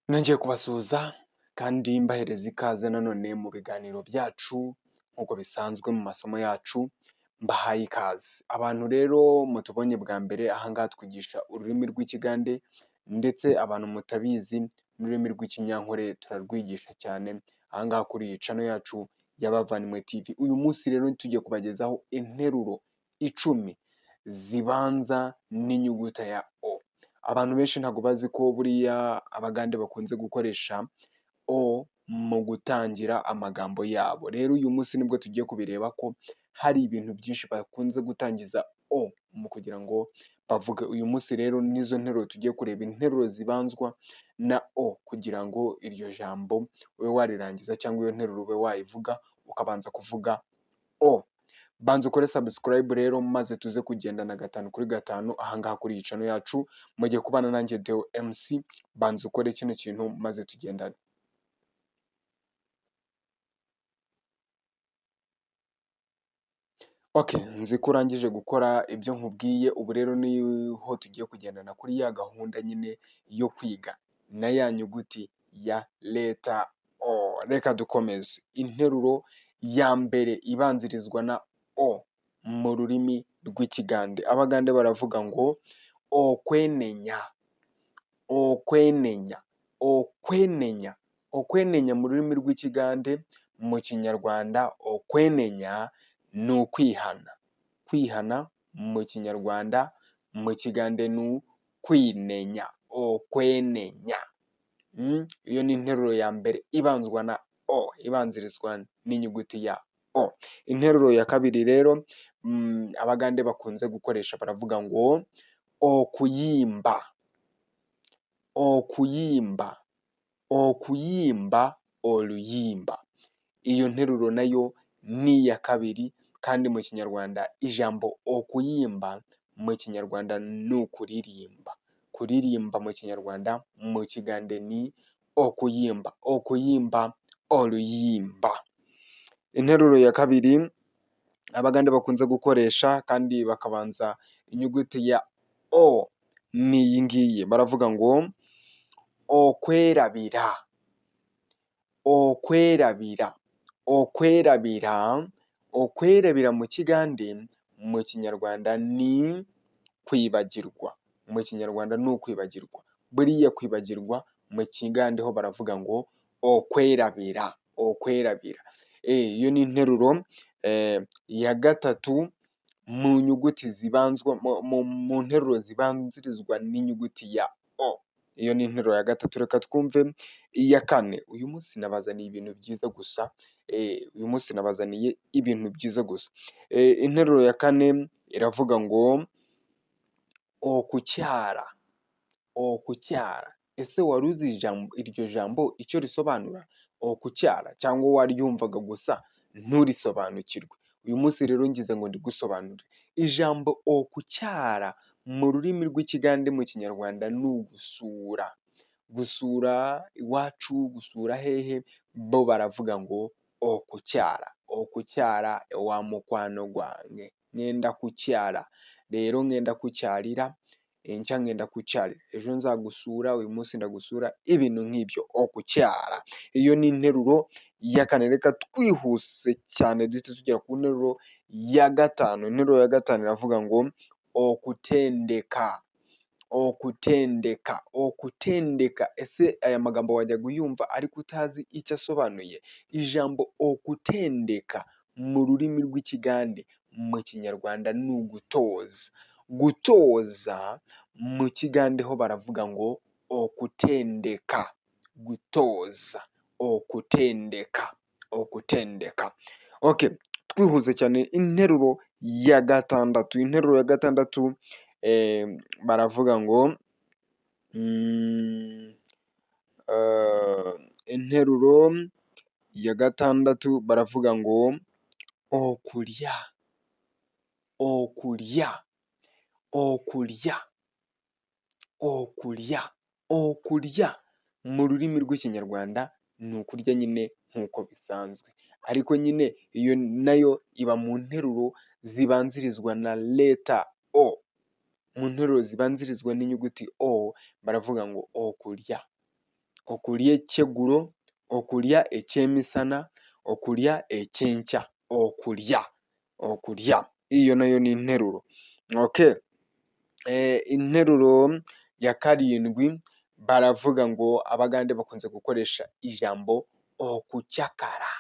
Nongeye kubasuhuza kandi mbahereza ikaze nanone mu biganiro byacu nk'uko bisanzwe mu masomo yacu, mbahaye ikaze. Abantu rero mutubonye bwa mbere, aha ngaha twigisha ururimi rw'Ikigande ndetse abantu mutabizi n'ururimi rw'Ikinyankore turarwigisha cyane, aha ngaha kuri iyi channel yacu y'Abavandimwe TV. Uyu munsi rero tugiye kubagezaho interuro 10 zibanza n'inyuguti ya O. Abantu benshi ntabwo bazi ko buriya Abagande bakunze gukoresha O mu gutangira amagambo yabo. Rero uyu munsi nibwo tugiye kubireba ko hari ibintu byinshi bakunze gutangiza O mu kugira ngo bavuge. Uyu munsi rero n'izo nteruro tugiye kureba, interuro zibanzwa na O kugira ngo iryo jambo ube warirangiza cyangwa iyo nteruro ube wayivuga ukabanza kuvuga O. Banza ukore subscribe rero maze tuze kugendana 5 kuri 5 aha ngaha kuri iyi channel yacu, mugiye kubana nanjye Deo MC, banza ukore kino kintu maze tugendane. Okay, nzi ko urangije gukora ibyo nkubwiye, ubu rero niho tugiye kugendana kuri ya gahunda nyine yo kwiga na ya nyuguti ya leta O. Reka dukomeze. Interuro ya mbere ibanzirizwa na O mu rurimi rw'Ikigande. Abagande baravuga ngo okwenenya, okwenenya, okwenenya, okwenenya mu rurimi rw'Ikigande. Mu Kinyarwanda okwenenya ni ukwihana. Kwihana mu Kinyarwanda, mu Kigande ni ukwinenya, okwenenya. Iyo ni interuro ya mbere ibanzwa na O, ibanzirizwa n'inyuguti ya O. Interuro ya kabiri rero Abagande bakunze gukoresha baravuga ngo okuyimba, okuyimba, okuyimba oluyimba. Iyo nteruro nayo ni iya kabiri, kandi mu Kinyarwanda ijambo okuyimba mu Kinyarwanda ni ukuririmba. Kuririmba mu Kinyarwanda, mu Kigande ni okuyimba, okuyimba oluyimba. Interuro ya kabiri Abagande bakunze gukoresha kandi bakabanza inyuguti ya O ni iyi ngiyi, baravuga ngo okwerabira, okwerabira, okwerabira, okwerabira mu Kigande, mu Kinyarwanda ni kwibagirwa. Mu Kinyarwanda ni ukwibagirwa. Buriya kwibagirwa mu Kigande ho baravuga ngo okwerabira, okwerabira. Iyo ni interuro ya gatatu mu nyuguti zibanzwa mu nteruro zibanzirizwa n'inyuguti ya O. Iyo ni interuro ya gatatu. Reka twumve iya kane. Uyu munsi nabazaniye ibintu byiza gusa. Uyu munsi nabazaniye ibintu byiza gusa. Interuro ya kane iravuga ngo okucyara, okucyara. Ese wari uzi iryo jambo icyo risobanura? Okucyara, cyangwa waryumvaga gusa nturisobanukirwe? Uyu munsi rero ngize ngo ndigusobanure. Ijambo okucyara mu rurimi rw'Ikigande mu Kinyarwanda ni ugusura. Gusura iwacu, gusura hehe, bo baravuga ngo okucyara, okucyara wa mukwano gwange, ngenda kucyara. Rero ngenda kucyarira, enshya ngenda kucyarira, ejo nzagusura, uyu munsi ndagusura, ibintu nk'ibyo, okucyara. Iyo ni interuro ya kane. Reka twihuse cyane duhite tugera ku nteruro ya gatanu. Interuro ya gatanu iravuga ngo okutendeka, okutendeka, okutendeka. Ese aya magambo wajyaga uyumva ariko utazi icyo asobanuye? Ijambo okutendeka mu rurimi rw'Ikigande mu Kinyarwanda ni ugutoza. Gutoza mu Kigande ho baravuga ngo okutendeka, gutoza, okutendeka, okutendeka. Okay, twihuze cyane interuro ya gatandatu. Interuro ya gatandatu baravuga ngo interuro ya gatandatu baravuga ngo okurya, okurya, okurya, okurya, okurya mu rurimi rw'Ikinyarwanda ni ukurya nyine nk'uko bisanzwe, ariko nyine iyo nayo iba mu nteruro zibanzirizwa na leta O. Mu nteruro zibanzirizwa n'inyuguti O baravuga ngo okurya, Okurya ekyeguro, okurya ekyemisana, okurya ekyenkya, okurya, okurya. Iyo nayo ni interuro. Okay. Interuro ya karindwi baravuga ngo Abagande bakunze gukoresha ijambo okucyakara,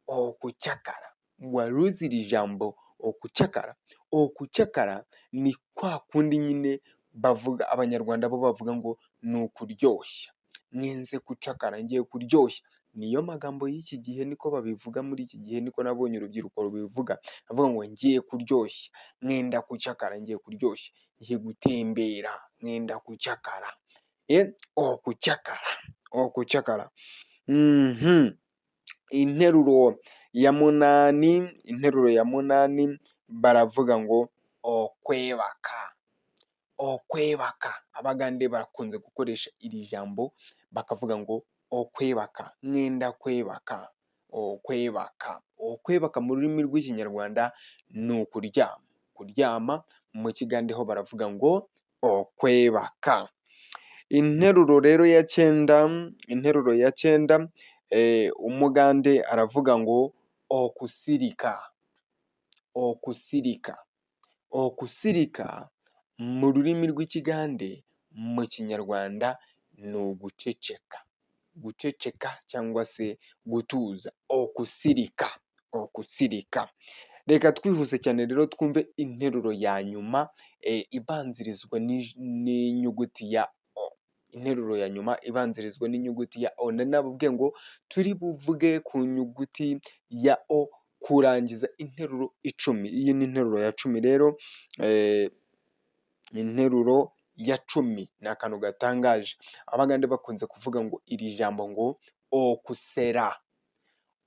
okucyakara. Wari uzi iri jambo okucyakara? Okucyakara ni kwa kundi nyine bavuga, Abanyarwanda bo bavuga ngo ni ukuryoshya. Ngenze kucakara, ngiye kuryoshya. Niyo magambo y'iki gihe, niko babivuga muri iki gihe, niko nabonye urubyiruko rubivuga. Bavuga ngo ngiye kuryoshya, mwenda kucakara, ngiye kuryoshya, ngiye gutembera, mwenda kucakara. Okucyakara, okucyakara. Interuro ya munani, interuro ya munani baravuga ngo okwebaka, okwebaka. Abagande bakunze gukoresha iri jambo bakavuga ngo okwebaka, mwenda kwebaka, okwebaka. Okwebaka mu rurimi rw'Ikinyarwanda ni ukuryama, kuryama mu Kigande ho baravuga ngo okwebaka. Interuro rero ya cyenda, interuro ya cyenda, Umugande aravuga ngo okusirika, okusirika. Okusirika mu rurimi rw'Ikigande, mu Kinyarwanda ni uguceceka, guceceka cyangwa se gutuza, okusirika, okusirika. Reka twihuse cyane rero twumve interuro ya nyuma ibanzirizwa n'inyuguti ya O. Interuro ya nyuma ibanzirizwa n'inyuguti ya O. Nari nababwiye ngo turi buvuge ku nyuguti ya O kurangiza interuro 10. Iyi ni interuro ya 10 rero, interuro ya 10 ni akantu gatangaje. Abagande bakunze kuvuga ngo iri jambo ngo okusera,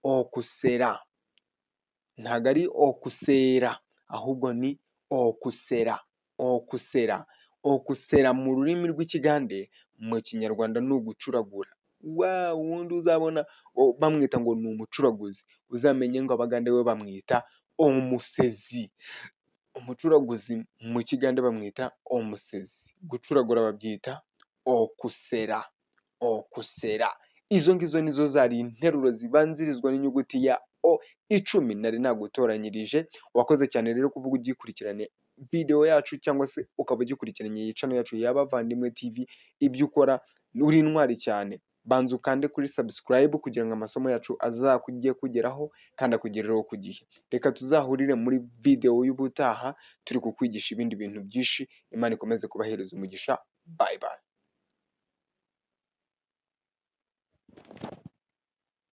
okusera. Ntabwo ari okusera, ahubwo ni okusera, okusera. Okusera mu rurimi rw'Ikigande, mu Kinyarwanda ni ugucuragura. Wa wundi uzabona bamwita ngo ni umucuraguzi, uzamenye ngo Abagande we bamwita omusezi. Umucuraguzi mu Kigande bamwita omusezi. Gucuragura babyita okusera, okusera. Izo ngizo nizo zari interuro zibanzirizwa n'inyuguti ya O 10 nari nagutoranyirije. Wakoze cyane rero kuvuga ugikurikirane video yacu cyangwa se ukaba ugikurikiranye iyi channel yacu y'Abavandimwe TV. Ibyo ukora uri intwari cyane. Banza ukande kuri subscribe kugira ngo amasomo yacu azakujye kugeraho kandi akugereho ku gihe. Reka tuzahurire muri video y'ubutaha turi kukwigisha ibindi bintu byinshi. Imana ikomeze kubahereza umugisha. Bye bye.